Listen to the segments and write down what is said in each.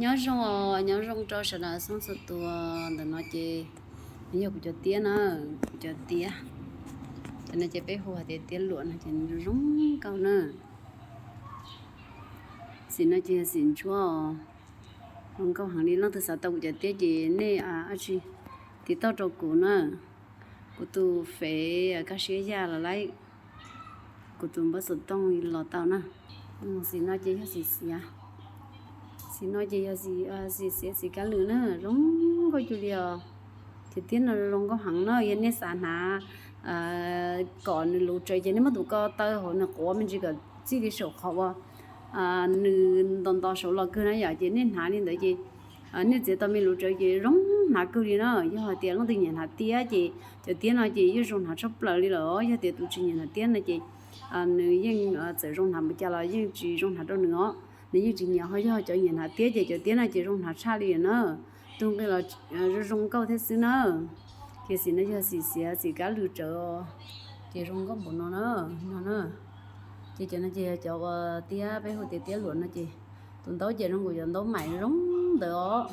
Nyob zoo os, nyob zoo rau sawv daws txhua txhua tus. Ntawm no ces yog kuv cov tiab na, kuv cov tiab. Cov no ces peb hu hais tias tiab luam no ces nws zoo nkauj na. Xim no ces yog xim ntsuab os, zoo nkauj heev li. Leej twg xav tau kuv cov tiab ces nej dab tsi tiv tauj rau kuv na. Kuv tus fev Kaj Siab Yaj los laib, kuv tus npawb xov tooj los tau na. Xim no ces yog xim xiav. Xim no ces yog xim xiav xim kav lwm na, zoo nkauj cuag li os. Cov tiab no zoo nkauj heev na, yog nej xav hnav kom nws luv tsawv ces nej muab tus ko taw hauv nws quav me ntsis kom txij li saum qhov uas nws nto nto saud los kawg na yom, ces nej hnav li ntawd ces nej txiav tau me luv tsawv ces zoo hnav kawg li na. Yog hais tias leej twg nyiam hnav tiab ces cov tiab no ces yeej zoo hnav tshaj plaws li lawm. Yog tias tus tsis nyiam hnav tiab no ces nws yeej txawm zoo hnav mus cas los yeej tsis zoo hnav rau nws os. Nws yeej tsis nyiam. Ho yog cov nyiam hnav tiab ces cov tiab no ces zoo hnav tshaj li na. Tus nqi los zoo zoo nkauj thiab xwb na. Ces xim no yog xim xiav xim kav lwm tsawv, ces zoo nkauj npaum no na, no na. Ces cov no ces yog cov uas tiab, peb hu tias tiab luam no ces tus ntaub ces zoo nkaus cov ntaub maim zoo ntawd os.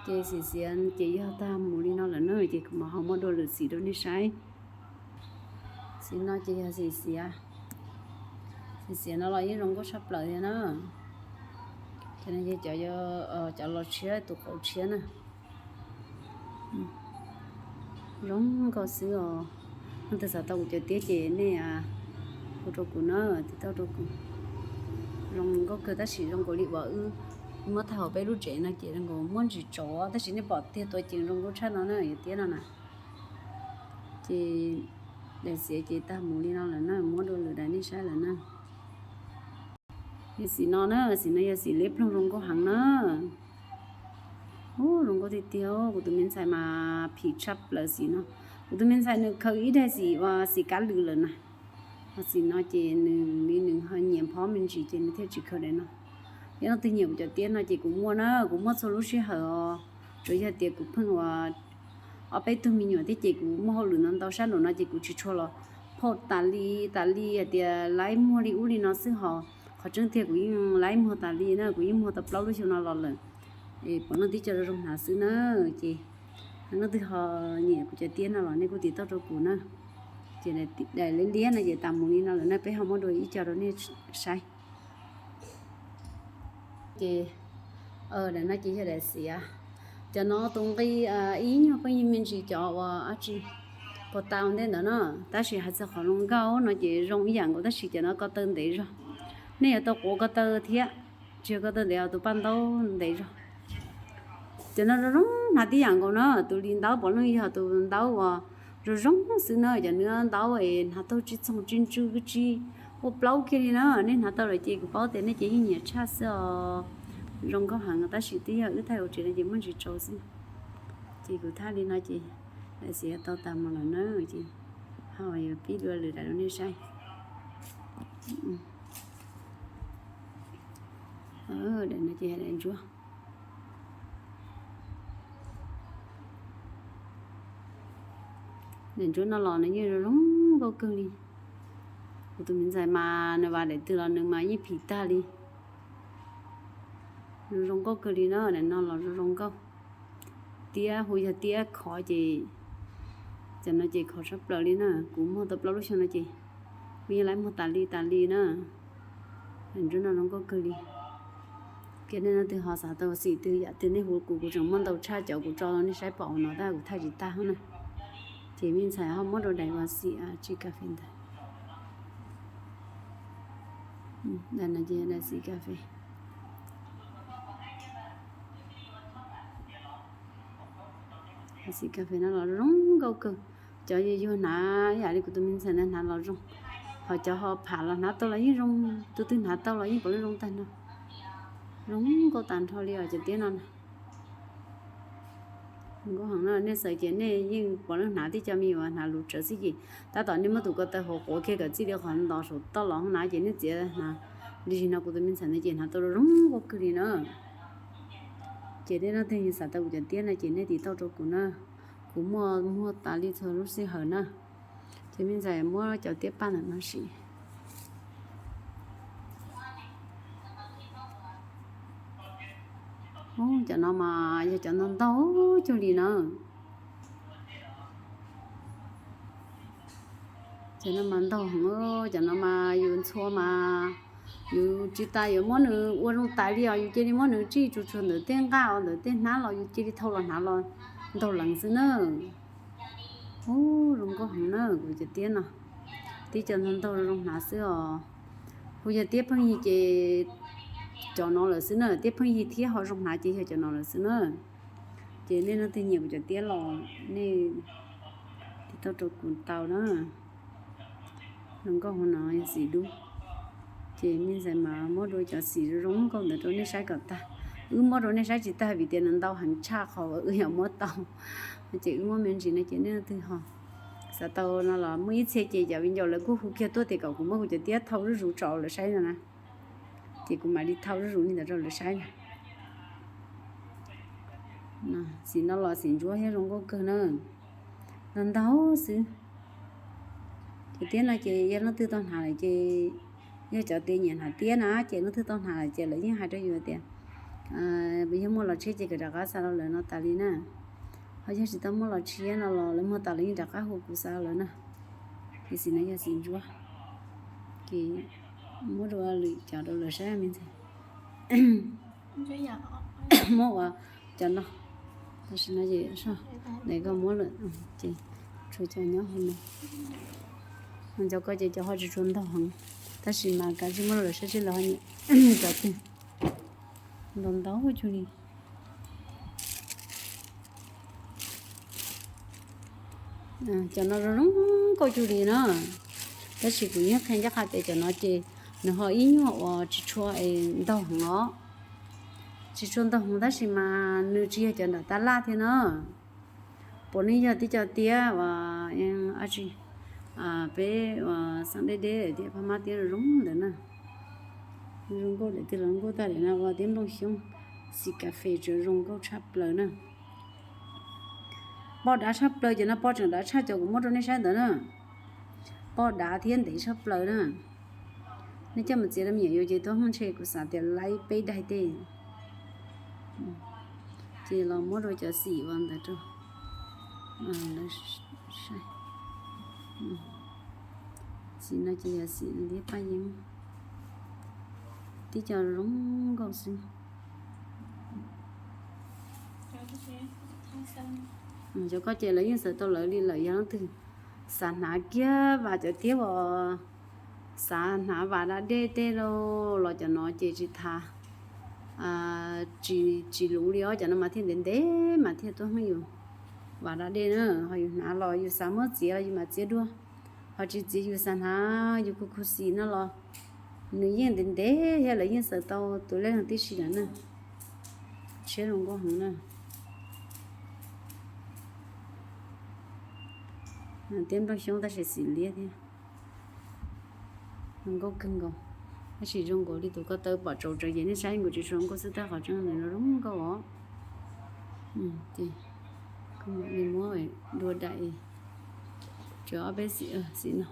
Ces xim xiav ces yog tag mus li no lawm na, ces kuv mam ho muab dua lwm xim rau nej saib. Xim no ces yog xim xiav. Xim xiav no los yeej zoo nkauj tshaj plaws thiab na. Ces no ces cov, cov los tshiab tus qauv tshiab na. Zoo nkauj xwb os. Leej twg xav tau kuv cov tiab ces nej hu rau kuv na, tiv tauj rau kuv. Zoo nkauj kawg tab sis zoo nkaus li uas wb muab tag hauv peb lub tsev no ces zoo nkaus muaj ntsis tsov tab sis nej pom tiag tua cees zoo nkauj tshaj no na, yog tiab no na. Ces daim xiav ces tag mus li no lawm na, muab dua lwm daim nej saib lawm na. Yog xim no na, xim no yog xim liab ploog zoo nkauj heev na. Ub, zoo nkauj tiag tiag, kuv tus me ntxhais mas phim tshaj plaws xim no. Kuv tus me ntxhais nws khaws ib daim xim uas xim kav lwm lawm na. Ho xim no ces nws li nws ho nyiam phob me ntsis ces nws thiaj tsis khaws daim no. Yog leej twg nyiam kuv cov tiab no ces kuv muaj na, kuv muaj txhua lub sij hawm os. Tsuas yog tias kuv pheej uas ob peb tug me nyuam thiab ces kuv muaj hauj lwm ntau ntau sab nraum no ces kuv tsis tshua los phauj tas li tas li hais tias laib muag li ub li no xwb hos. Qhov tseeb tiag kuv yeej laib muag tas li na, kuv yeej muag tau plaub lub xyoo no los lawm. Es puav leej tib co zoo hnav xwb na. Ces leej twg ho nyiam kuv cov tiab no los nej kuj tiv tauj rau kuv na. Ces daim liab liab no ces tas mus li no lawm na, peb ho muab dua ib co rau nej saib. Ces daim no ces yog daim xiav. Cov no tus nqi ib nyuag pheej yig me ntsis cov uas dab tsi puas tau ntej ntawd no, tab sis hais txog qhov zoo nkauj no ces zoo ib yam nkaus tab sis cov no ko taw ntev zog. Nej yuav tau quav ko taw thiab, tsis yog ko taw ntev os, tus paj ntaub ntev zog. Cov no zoo zoo hnav tib yam nkaus na, tus li ntaub puav leej yog tus ntaub uas zoo zoo xwb na, cov nws ntaub es hnav taug tsis txoog tsis ntsw tsi ua plaub kiag li na. Nej hnav tau lawm ces kuv paub tias nej ces yeej nyiam tshaj xwb os. Zoo nkauj heev tab sis twb yog wb thaij hauv tsev no ces muaj ntsis tsau xwb. Ces kuv thaij li no ces daim xiav tau tas mus lawm na, ces ho yuav pib dua lwm daim rau nej saib. Daim no ces daim ntsuab. Daim ntsuab no los nws yeej zoo zoo nkauj kawg li. Kuv tus me ntxhais mas nws vam daim twg los nws mas yeej phim tag li. Zoo zoo nkauj kawg li na, daim no los zoo zoo nkauj. Tiab hu yog tiab khov ces cov no ces khov tshaj plaws li na, kuv muag tau plaub lub xyoo no ces kuv yeej laib muag tas li tas li na. Daim ntsuab no zoo nkauj kawg li. Ces nej leej twg ho xav tau xim twg yam twg nej hu kuv, kuv tseem muaj ntau tshaj cov kuv tso nej saib pom no tab kuv thaij tsis tag na. Ces me ntxhais ho muab rau daim uas xim tsi kas fes ntawd. Daim no ces daim xim kas fes. Xim kas fes no los zoo nkauj kawg. Cov yuag yuag hnav ib yam li kuv tus me ntxhais ntawd hnav los zoo, ho cov ho pham los hnav tau los yeej zoo, tus twg hnav tau los yeej puav leej zoo tag nrho. Zoo nkauj tag nrho li os cov tiab no na. Zoo nkauj heev no, nej xav ces nej yeej puav leej hnav, tib co me nyuam hnav luv tsawv xwb ces tab tom nej muab tus ko taw hauv quav kiag kom txij li qhov ntos saum toj los hauv na ces nej txiav hnav. Li no kuv tus me ntxhais ntawd ces hnav tau zoo nkauj kawg li na. Ces nej leej twg xav tau kuv cov tiab no ces nej tiv tauj rau kuv na. Kuv muaj muag tas li txhua lub sij hawm na. Ces me ntxhais muab cov tiab paj ntawm no sim. Cov no mas yog cov ntau ntau cuag li na. Cov no mas ntau heev, cov no mas yus ntxhua mas yus tsis tas yuav muab nws ua zoo tas li os, yus cia li muab nws tsij tsuag tsuag ntawm tej nqaj os, ntawm tej hnab los yus cia li thau los hnav los ntau leev xwb na. Ub, zoo nkauj heev na kuv cov tiab no. Tib co ntau ntau zoo hnav xwb os. Kuv cov tiab pheej yig ces cov no lawm xwb na, tiab pheej yig thiab ho zoo hnav ces yog cov no lawm xwb na. Ces nej leej twg nyiam kuv cov tiab los nej tiv tauj rau kuv tau na. Zoo nkauj hauv no yog xim dub. Ces me ntxhais mas muab dua cov xim zoo zoo nkauj ntawd rau nej saib kom tag. Wb muab rau nej saib tsis tag vim tias nws ntau heev tshaj qhov uas wb yuav muab tau. Ces wb muab me ntsis no ces nej leej twg ho xav tau no los muaj ib txhia ces cov viv ncaus lawv kuj hu kiag tuaj tias kom kuv muab kuv cov tiab thau zuj zus tso lawv saib no na. Ces kuv mam li thau zuj zus li ntawd rau lawv saib na. Xim no los xim ntsuab thiab zoo nkauj kawg na. Los ntau xwb. Ces tiab no ces yog leej twg tau hnav lawm ces yog cov tias nyiam hnav tiab na ces leej twg tau hnav lawm ces lawv yeej hais rau yus tias yog muaj los tshiab ces kom rov qab xa rau lawv no tas li na. Ho yog tsis tau muaj los tshiab no los lawv muag tas lawv yeej rov qab hu kuv xa rau lawv na. Ces xim no yog xim ntsuab. Ces muab rau lwm cov rau lawv saib me ntxhais. Muab ua cov no. Tam sim no ces daim koj muab lawm ces tshuav cov nyob hauv no. Cov ko ces cov ho tsis tshua ntau heev, tab sis mas kav tsij muab rau lawv saib seb lawv ho nyiam cov twg. Ntau ntau cuag li. Cov no zoo zoo nkauj cuag li na. Tab sis kuv yeej qhia ncaj qha tias cov no ces nws ho ib nyuag uas tsis tshua ntau heev os. Tsis tshua ntau heev tab sis mas nws tsis yog cov nram tab laj thiab na. Puav leej yog tib co tiab uas tsis, peb uas xeeb deb deb tias phab mab tiab zoo ntawd na. Zoo nkauj daim twg los nkauj tag li na, ua tiab nplooj xyoob, xim kas fes tseem zoo nkauj tshaj plaws na. Poj dav tshaj plaws ces no poj tseem dav tshaj cov kuv muab rau nej saib ntawd na. Poj dav thiab ntev tshaj plaws na. Nej coj mus txiav rau me nyuam yaus ces tuaj hnub ntshe kuv xav tias laib peb daig tej. Ces los muab rau cov xim uas ntawd rau lawv saib. Xim no ces yog xim liab paj yeeb, tib co zoo nkauj xwb. Cov ko ces lawv yeej xaws tau lawv li lawm, yog leej twg xav hnav kiag vas cov tiab uas xav hnav vas da dej tej los cov no ces tsis tas, tsis luv li os, cov no mas thiaj ntev ntev mas thiaj tuaj hwj yus. Vas da dej na, ho yus hnav los yus xav muab txiav los yus mam txiav dua, ho tsis txiav yus xav hnav yus khuv khuv xim no los nws yeej ntev ntev thiab, lawv yeej xaws tau tus lej leeg tib si lawm na. Siab zoo nkauj heev na. Tiab nplooj xyoob tab sis xim liab thiab. Zoo nkauj kawg nkaus, tab sis zoo nkaus li tus ko taw pom tsaus tsawv ces nej saib nkaus tsis tshua nkauj xwb, tab qhov tseeb nws zoo nkauj os. Ces muab dua daim, tsuas ob peb xim, xim no,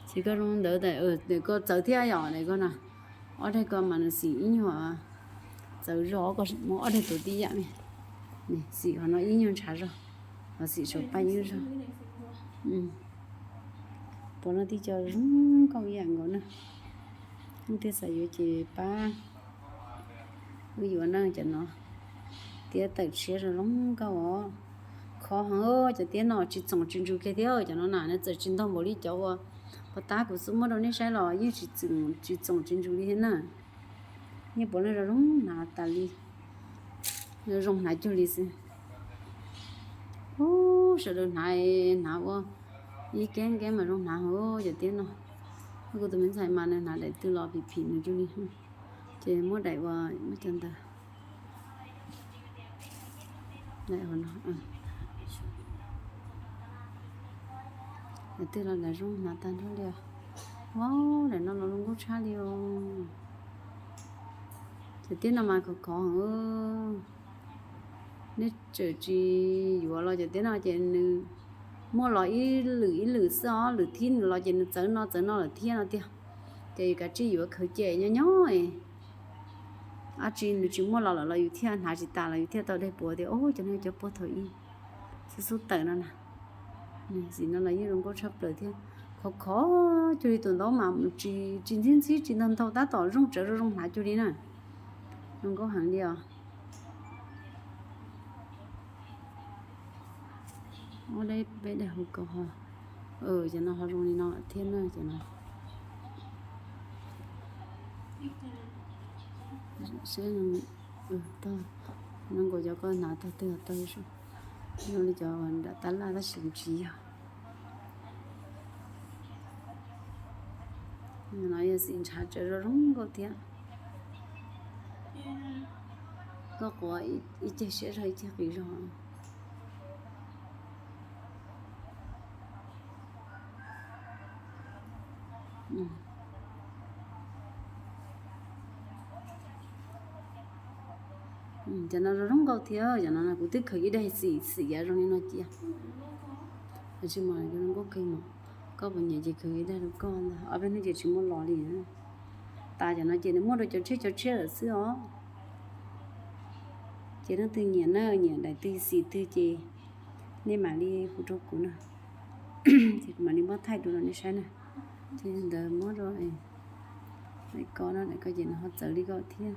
xim ko zoo ntawd, daim ko txawv thiab yom, daim ko na, ob daim ko mas nws xim ib nyuag txawv zog, muab ob daim tuav tib yam me. Xim qhov no ib nyuag ntshav zog, ho xim saum paj yeeb zog. Puav leej tib co zoo nkauj ib yam nkaus na. Leej twg xav yuav ces pab wb yuav na, cov no tiab tawm tshiab zoo zoo nkauj os. Khov heev, cov tiab no tsis txoom tsis ntsug kiag thiab, cov no na nws txawm tsis ntog npaum li cov uas pov tab kuv xub muab rau nej saib los yeej tsis txoom tsis ntsug li thiab na. Yeej puav leej zoo zoo hnav tas li, zoo hnav cuag li xwb. Ub, sawv daws hnav, hnav ua ib keb keb mas zoo hnav heev cov tiab no. Kuv tus me ntxhais mas nws hnav daim twg los phim phim nws cuag li. Ces muab daim uas muab cov ntawd, daim no, daim twg los daim zoo hnav tag nrho li os. Ua, daim no los zoo nkauj tshaj li os. Cov tiab no mas khov khov heev. Nej tseem tsis yuav los cov tiab no ces nws muaj los ib lwm ib lwm xwb os, lwm thib los ces nws txawv no txawv no lawm thiab no tiag. Ces yus kav tsij yuav khaws cem nyob nyob. dab tsi nws tsis muaj los lawm los yus thiaj hnav tsis tas los yus thiaj tau daim puas tias, o, cov no cov puag thaum ub xub xub tawm no na. Xim no los yeej zoo nkauj tshaj plaws thiab. Khov khov cuag li tus ntaub mas tsis ntxhib ntxhib tsis ntau ntau tab tom zoo tsawv zoo zoo hnav cuag li na. Zoo nkauj heev li os. Ua peb daim hauv kaus ho, cov no ho zoo li no thiab na cov no. Saib, no nkaus cov koj hnav tag twg tau zoo li cov nram tab laj tab sis tsis yog. No yog xim ntshav tsawv zoo zoo nkauj thiab. Koj quav ib ceg siab zog ib ceg qis zog. Cov no zoo zoo nkauj thiab, cov no kuv twb khaws ib daim xim xim yav zoo li no cia. Tsis mas zoo nkauj kawg mas, koj puas nyiam ces khaws ib daim rau koj ntag, ob peb hnub ces tsis muaj los li. Tas cov no ces nws muaj rau cov tshiab cov tshiab lawm xwb os. Ces leej twg nyiam na, nyiam daim twg xim twg ces nej mam li hu rau kuv na. Ces kuv mam li muab thaij dua rau nej saib na. Ces ntawd muab rau daim ko no, daim ko ces nws ho txawv li ko thiab.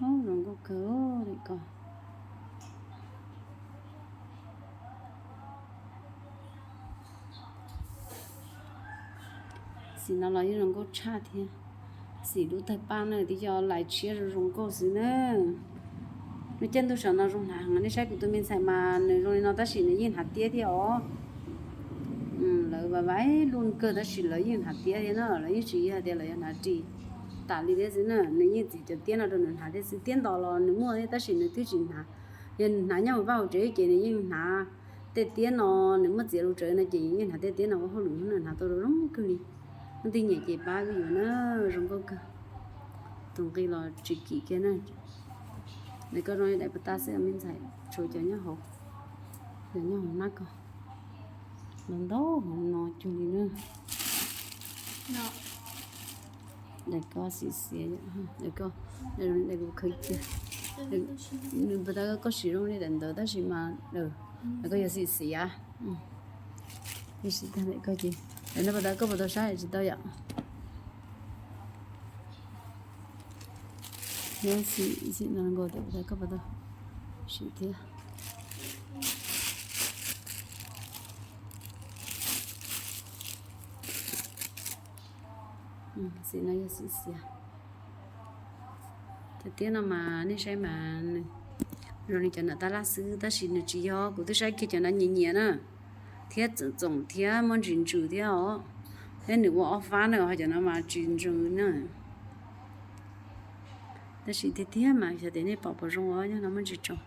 Zoo nkauj kawg daim ko. Xim no los yeej zoo nkauj tshaj thiab. Xim lub tawg paj na twb yog lais tshiab zoo zoo nkauj xwb na. Lub caij ntuj saum no zoo hnav heev, nej saib kuv tus me ntxhais mas nws zoo li no tab sis nws yeej hnav tiab thiab os. Lawv vam vam lub kawg tab sis lawv yeej hnav tiab thiab na, lawv yeej tsis yog tias lawv yuav hnav ris tas li thiab xwb na, nws yeej txiav cov tiab no rau nws hnav thiab xwb, tiab ntos los nws muaj thiab tab sis nws twb tsis hnav. Yog nws hnav nyob hauv vaj hauv tsev ces nws yeej hnav tej tiab no, nws muab txiav lus tsawv no ces yeej hnav tej tiab no ua hauj lwm, nws hnav tau zoo zoo kawg li. Leej twg nyiam ces pab kuv yuav na, zoo nkauj kawg. Tus nqi los tsis kim kiag na. Daim ko zoo li daim pas tas xwb me ntxhais, tshuav cov nyob hauv, cov nyob hauv hnab ko. Los ntau hauv no cuag li na. Daim ko xim xiav, daim ko, daim kuv khaws cia. Nws pas tas koj siv zoo li daim ntawd tab sis mas daim ko yog xim xiav. Ib sim tag daim ko ces, daim no pas tas koj puas tau saib tsis tau yom. Thiab xim, xim no nkaus tias pas tas koj puas tau siv thiab. Xim no yog xim xiav. Cov tiab no mas nej saib mas nws zoo li cov nram tab laj xwb tab sis nws tsis yog, kuv twb saib kiag cov no nyias nyias na, thiab txoom txoom thiab muaj ntsis ntsws thiab os. Thiab nws ua ob fab na, ho cov no mas tsis ntsws na. Tab sis tiag tiag mas xyov tias nej pom puas zoo os, nyob no muaj ntsis tsaus.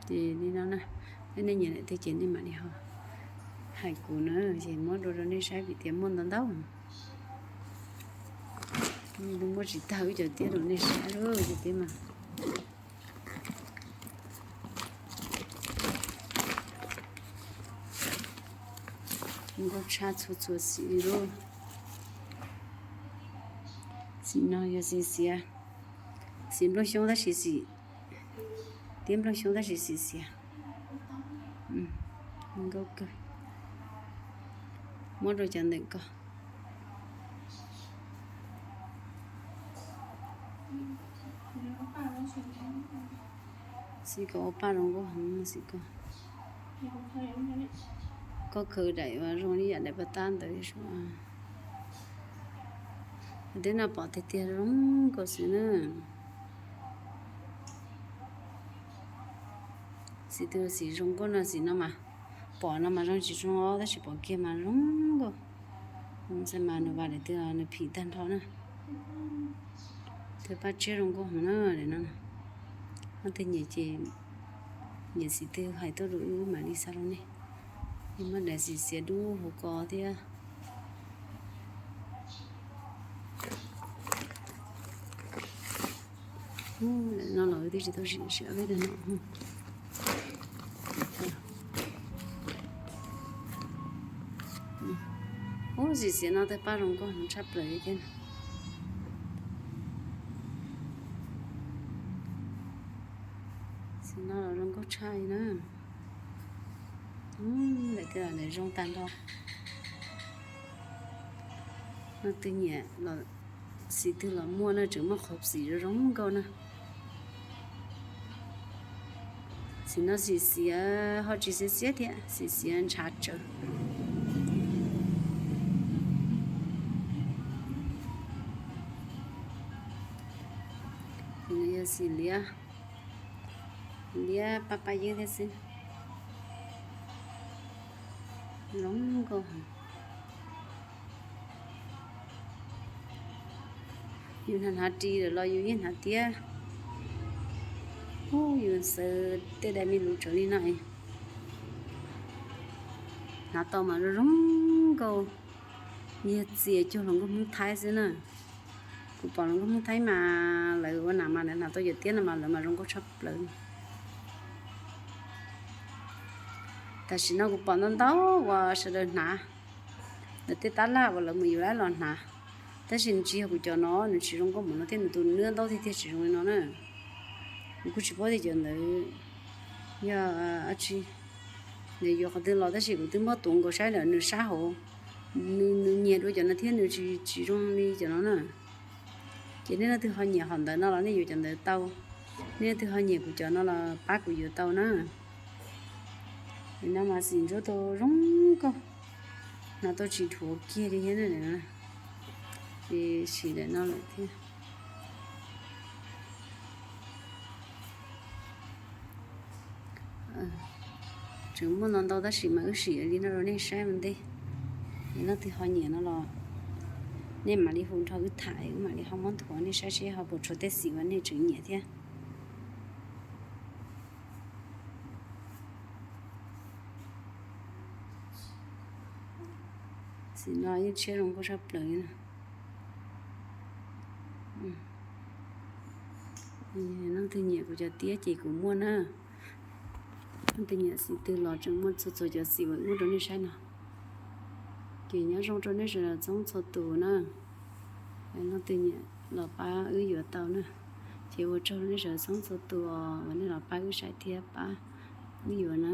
Ces li no na, nej nyiam daim twg ces nej mam li ho hais kuv na, ces muab dua rau nej saib vim tias muaj ntau ntau. Muaj tsis tag wb cov tiab rau nej saib lawm cov tiab mas. Nkauj tshaj txhua txhua xim li lauj. Xim no yog xim xiav. Xim nplooj xyoob tab sis xim, tiab nplooj xyoob tab sis xim xiav. Nkauj kawg. Muab rau cov ntawm ko. Xim ko ua paj zoo nkauj heev xim ko. Koj khaws daim uas zoo li yam daim pas tas ntawd. Tiab no pom tiag tiag zoo nkauj xwb na. Xim twg xim zoo nkauj no, xim no mas pom no mas zoo tsis zoo os tab sis pom kiag mas zoo nkauj. Ntxhais mas nws vam daim twg nws phim tag nrho na. Twg paj tsiab zoo nkauj heev na, no. Leej twg nyiam ces, nyiam xim twg hais tuaj rau wb mam li xa rau nej. Muaj daim xim xiav dub hauv ko thiab. No los wb twb tsis tau sim siv ob peb tug no. Txim xiav no tej paj zoo nkauj heev tshaj plaws li thiab. Xiav no los zoo nkauj tshaj li na. Lawm tias lawm zoo tag nrho. Leej twg nyiam los, xim twg los muaj na, tseem muaj qhov xim zoo zoo nkauj na. Xim no xim xiav ho tsis xiav xiab thiab, xim xiav ntshav tsawv. Xim no yog xim liab, liab paj paj yawg thiab xwb. Zoo nkauj heev. Yus hnav hnav ris lawm los yus yeej hnav tiab. Ub, yus xaws tej dais me luv tsawv li no es hnav tau mas zoo zoo nkauj, yog txias cuag hluas nkauj Hmoob Thaib xwb na. Kuv pom hluas nkauj Hmoob Thaib mas lawv ua nam mas lawv hnav tau cov tiab no mas lawv mas zoo nkauj tshaj plaws. Tam sim no kuv pom ntau ntau uas sawv daws hnav, lawv tej tab laj uas lawv mus yuav los hnav, tab sis nws tsis yog kuv cov no, nws tsis zoo nkauj mus no thiab, nws tus nws ntaub tiag tiag tsis zoo li no na. Kuv kuj tsis paub tias cov ntawd yog dab tsi, nws yuav qhov twg los, tab sis kuv twb muab tuav nkaus saib lawm nws sab hauv, nws nyiam dua cov no thiab, nws tsis tsis zoo li cov no na. Ces nej leej twg ho nyiam hom ntawd no los nej yuav cov ntawd tau, nej leej twg ho nyiam kuv cov no los pab kuv yuav tau na. Nim no mas xim ntsuab tau zoo nkauj, hnav tau tsis dhuav kiag li thiab na. Ces sim daim no lawm thiab. Tseem muaj ntau ntau tab sis mas wb sim li no rau nej saib ua ntej. Leej twg ho nyiam no los nej mam li hu nrog wb tham, wb mam li ho muab nthuav nej saib seb ho puas tshuav tej xim uas nej tseem nyiam thiab. Xim no yeej tshiab zoo nkauj tshaj plaws li na. Leej twg nyiam kuv cov tiab ces kuv muaj na. Leej twg nyiam xim twg los tseem muaj txhua txhua cov xim uas wb muab rau nej saib no. Ces nyob zoo rau nej sawv daws txhua txhua tus na. Leej twg nyiam los pab wb yuav tau na. Ces ua tsaug rau nej sawv daws txhua txhua tus uas nej los pab wb saib thiab pab wb yuav na.